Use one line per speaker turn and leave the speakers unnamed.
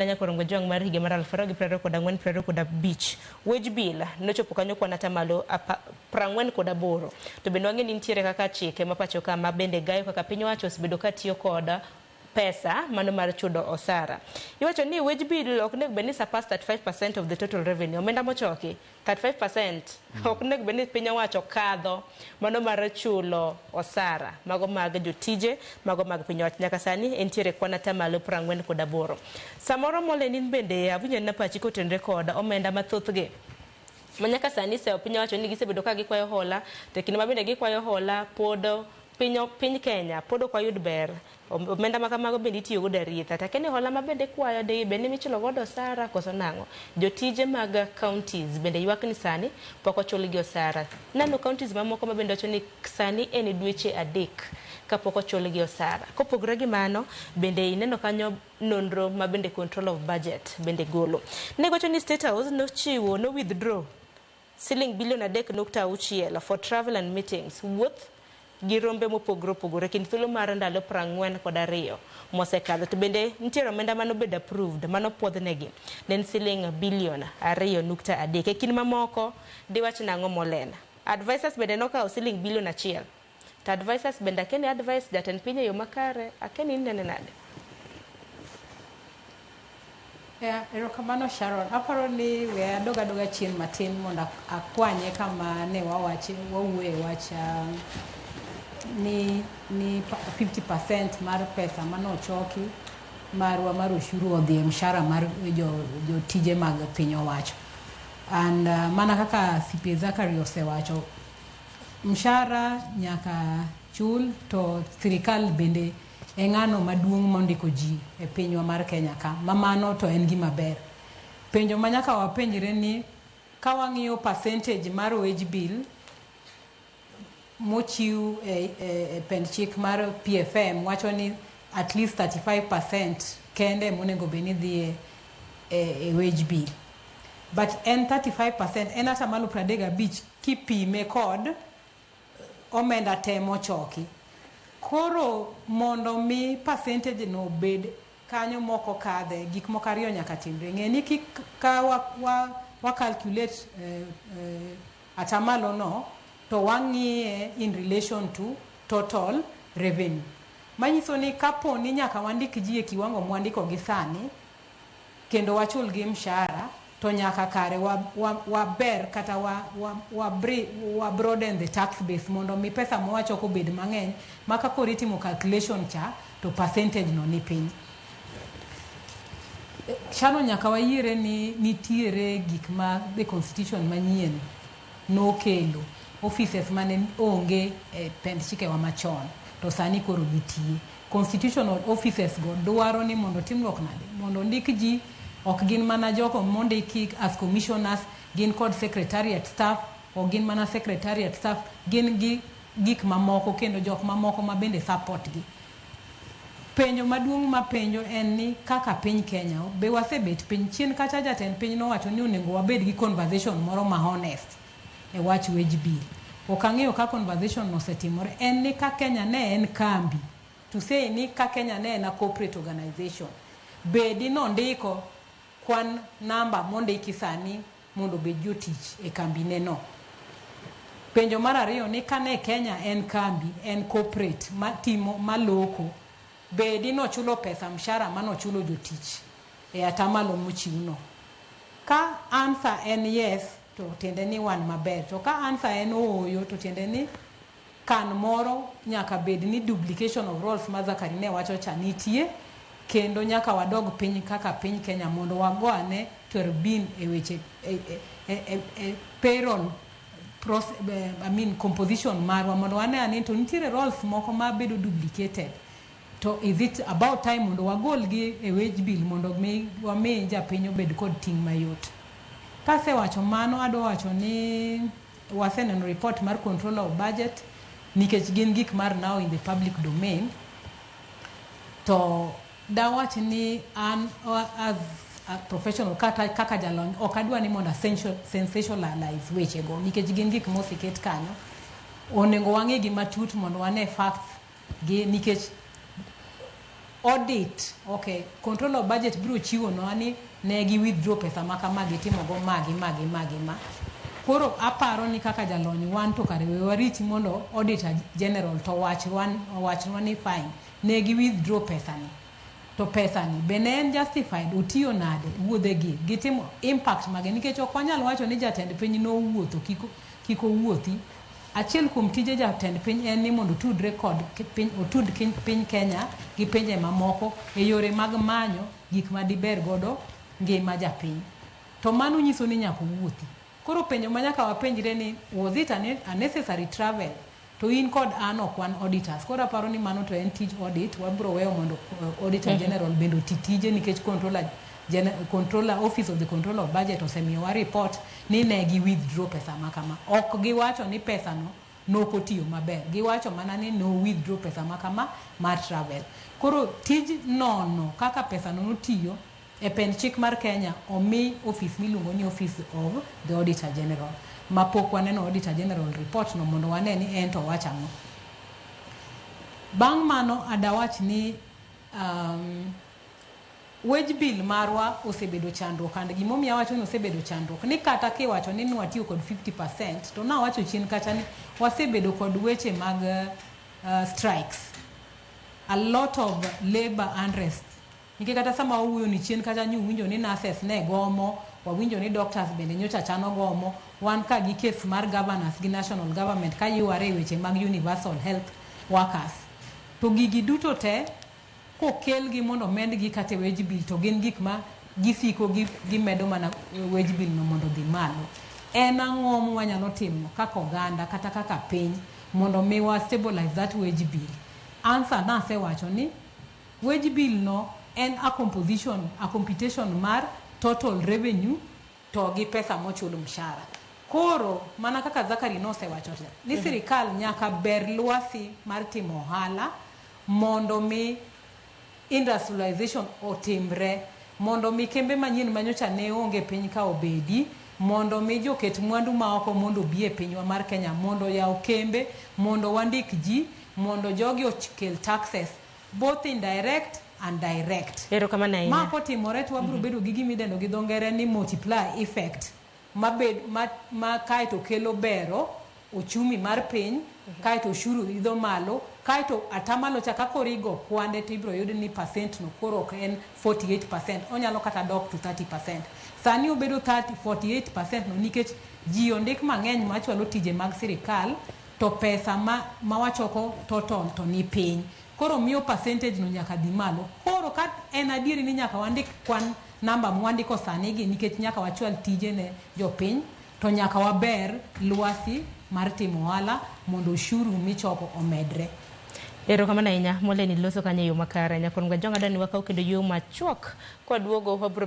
Nyakorongo Jwang' mar higa mar 2024 25 wage bill nochopo kanyo kwan atamalo 48. To bende wang'e ni nitiere kaka chike ma pacho ka ma bende gayo kaka piny owacho osebedo ka tiyo kod pesa mano mar chudo osara. Iwacho ni wage bill ok onego bed ni surpass 35% of the total revenue. Omenda mochoki 35% ok onego bed ni piny owacho kadho mano mar chulo osara mago mag jotije mago mag piny owacho. Nyaka sani entiere kwan atamalo 48. Samoro Molen in bende awinjo na pachi kotenore kod omenda mathothgi ma nyaka sani sewo piny owacho ni gisebedo ka gikwayo hola, to e kinde ma bende gikwayo hola pod piny Kenya pod ok wayud ber. Omenda ma kamago bende itiyo godo e aritha. To akia ni hola ma bende ikwayo di bed ni michulo godo osara koso nang'o. Jotije mag counties bende ywak ni sani pok ochulgi osara. Neno counties mamoko ma bende wacho ni sani en dweche 3 kapok ochulgi osara. Kopogore gi mano, bende ineno kanyo nonro ma bende control of budget bende golo. Ne giwacho ni State House nochiwo, no withdraw siling bilion 3.6 for travel and meetings, wuoth gi rombe mopogore opogore kind thuolo mar ndalo 42 mosekadho. To bende nitiere omenda manobedo approved manopuodhnegi ne en siling bilion 2.3. E kind mamoko diwach nang'o Molen? Advisors bende nokawo siling bilion 1. To advisors bende akia ni advice jatend piny e yo makare, akia ni inene nade?
Yeah, erokamano Sharon. Aparo ni we adog adoga chien matin mondo akwanye kama ne wawache wawuoye wach ni 50% mar pesa manochoki marwa mar ushuru odhi e mshahara mar jotije mag piny owacho. And mana kaka CPA Zachary osewacho, mshahara nyaka chul to sirikal bende e ng'ano maduong' mondiko ji e pinywa mar Kenya ka, ma mano to en gima ber. Penjo ma nyaka wapenjre ni ka wang'iyo percentage mar wage bill mochiw e pend chik mar PFM wacho ni at least 35% kende monego bed ni dhi e wage bill. But en 35% en atamalo 35 kipime kod omenda te mochoki. Koro mondo mi percentage no obed kanyo moko kadhe, gik moko ariyo nyaka timre. Ng'e ni ka wa calculate atamalo no, to wang'iye in relation to total revenue. Manyiso ni kapo ni nyaka wandik ji e kiwango mwandiko gi sani, kendo wachul gi mshahara, to nyaka kare waber kata wa broaden the tax base mondo mi pesa mwachoko obed mang'eny, ma ka koro itimo calculation cha, to percentage no ni piny. Sharon, nyaka wayiere ni nitiere gik ma the constitution manyien nokelo, offices mane onge e pend chikewa machon, to sani koro nitie. Constitutional offices go dwaro ni mondo timruok nade? Mondo ndik ji, ok gin mana jogo mondiki as commissioners, gin kod secretariat staff, ok gin mana secretariat staff, gin gi gik mamoko kendo jok mamoko ma bende support gi. Penjo maduong' mapenjo en ni kaka piny Kenya, be wasebet piny chien kacha jatend piny nowacho ni onego wabed gi conversation moro ma honest e wach wage bill. Ok ang'eyo ka conversation no osetimore, en ni ka Kenya ne en kambi, to say ni ka Kenya ne en a corporate organization, bedi nondiko kwan namba mondiki sani mondo obed jotich e kambi ne no. Penjo mar ariyo ni kane Kenya en kambi, en corporate matimo maloko, bedi nochulo pesa mshahara manochulo jotich e atamalo mochiw no. Ka answer en yes, to tiende ni wan maber. To ka answer en ooyo, to tiende ni kan moro nyaka bed ni duplication of roles ma Zachary ne wacho cha nitie, kendo nyaka wadog piny kaka piny Kenya mondo wago ane turbin e weche e payroll process, I mean composition marwa mondo wane ane to nitiere roles moko ma bedo duplicated. To is it about time mondo wagol gi e wage bill mondo mi wami japiny obed kod ting' mayot. Kasewacho mano, adwa wacho ni waseneno report mar controller of budget nikech gin gik mar now in the public domain. To dawach ni an as a professional kata kaka jalony ok adwa ni mondo sensationalize wechego nikech gin gik moseket kanyo. Onego wang'i gi matut mondo wane facts gi nikech Audit, okay, control of budget biro chiwonwa ni ne gi withdraw pesa ma kama gitimogo ma gi ma gi ma gi ma. Koro aparo ni kaka jalony wan to kare we warit mondo auditor general to owachnwa ni fine, ne gi withdraw pesa ni. To pesa ni be ne en justified, otiyo nade, wuodhe gi, gitimo impact mage nikech ok wanyal wacho ni jatend piny nowuotho kik owuothi. Achiel kuom tije jatend piny en ni mondo otudre kod piny, otud piny Kenya gi pinje mamoko e yore mag manyo gik ma diber godo ngima japiny. To mano nyiso ni nyaka owuothi. Koro penjo ma nyaka wapenjre ni was it a necessary travel? To in kod an ok wan auditors. Koro aparo ni mano to en tij audit, wabiro weyo mondo auditor general bende oti tije nikech controller, office of the controller of budget osemiyowa report ni ne gi withdraw pesa ma kama. Ok giwacho ni pesa no nokotiyo maber. Giwacho mana ni no withdraw pesa ma kama mar travel. Koro tij nono kaka pesa no notiyo e pend chik mar Kenya omi office miluongo ni Office of the Auditor General. Ma pok waneno Auditor General report no mondo wane ni en to owacho ang'o. Bang' mano adawach ni wage bill marwa osebedo chandruok and gimomiyo awacho ni osebedo chandruok ni kata kiwacho ni nwatiyo kod 50% to nawacho chien kacha ni wasebedo kod weche mag strikes, a lot of labor unrest nikech kata sama wawuoyo ni chien kacha nyuwinjo ni nurses ne gomo, wawinjo ni doctors bende nyocha chano gomo, wan ka gi case mar governors gi national government ka yware e weche mag universal health workers. To gigi duto te kokelgi mondo omedgi kata e wage bill to gin gik ma gisiko gimedo mana wage bill no mondo odhi malo. En ang'o ma wanyalo timo kaka oganda kata kaka piny mondo mi wa stabilize that wage bill? Answer nasewacho ni wage bill no en a composition, a computation mar total revenue to gi pesa mochul mshahara. Koro mana kaka Zakari nosewacho ni sirikal nyaka ber lwasi mar timo ohala mondo mi industrialization otimre, mondo mi kembe manyien manyocha ne onge piny ka obedi, mondo mi joket mwandu maoko mondo obi e pinywa mar Kenya mondo oyaw kembe, mondo wandik ji, mondo jogi okel taxes both indirect and direct.
Erokamano ahinya.
Ma kotimore to wabiro bedo gi gima idendo gi dho ngere ni multiplier effect mabed ma kaeto kelo bero ochumi mar piny, kaeto ushuru idho malo, kaeto atamalo cha ka koro igo kwande to ibiro yud ni percent no koro ok en 48%, onyalo kata dok to 30%. Sani obedo 30, 48% no nikech ji ondik mang'eny machwalo tije mag sirikal to pesa ma wachoko total to ni piny. Koro miyo percentage no nyaka dhi malo. Koro ka en adieri ni nyaka wandik kwan namba mwandiko sani gi nikech nyaka wachwal tije ne jopiny, to nyaka waber lwasi mar timo ohala mondo ushuru michoko omedre.
Erokamano ahinya, Moleni loso kanyo e yo makare. Nyakwar Mgajwang' adwani wakaw kendo yo machuok kwaduogo wabiro bedo